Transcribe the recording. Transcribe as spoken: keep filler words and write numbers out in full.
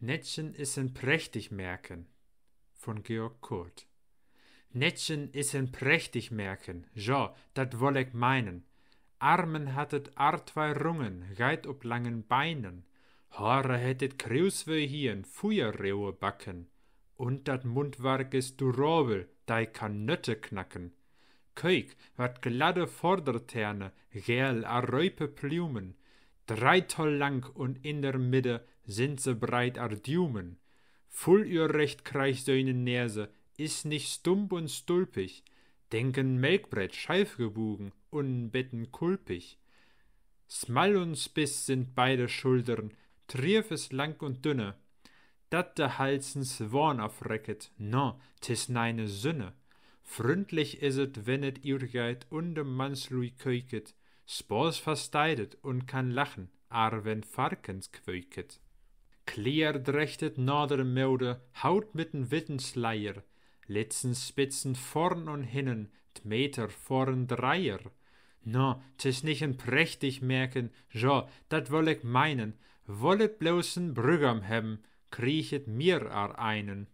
Nettchen is en prächtig Märken, von Georg Kurt. Nettchen is en prächtig Märken, ja, dat woll ik meinen. Armen hat et ar twei Rungen, geiht op langen Beinen. Hore hett et Kruusweh hien, fuerroe Backen. Un dat Mundwark is durabel, dei kann Nötte knacken. Kiek, wat gladde Vordertähne, geel ar reipe Plumen, drei Toll lang, un in der Midde sind se breit ar Dumen. Vull Ürecht kreig siene Nese, is nich stump un stulpig, denk en Melkbrett, scheif gebogen un en beten kulpig. Smal un spiss sind beide Schuldern, trief is lang un dünne. Dat de Hals en Swaan afrecket, na, 't is neine Sünne. Fründlich is et, wenn et utgeiht un de Mannslui köket, Spaaß versteiht et un kann lachen, ar wenn Farkens quöket. Kleer dreggt et na der Mode, Haut mit en witten Sleier, letzten Spitzen vorn un hinnen, 't Meter vor en Dreier. Na, 't is nich en prächtig Märken, ja, dat woll ik meinen, woll et bloß en Brüggam hebben, krieg et mir ar einen.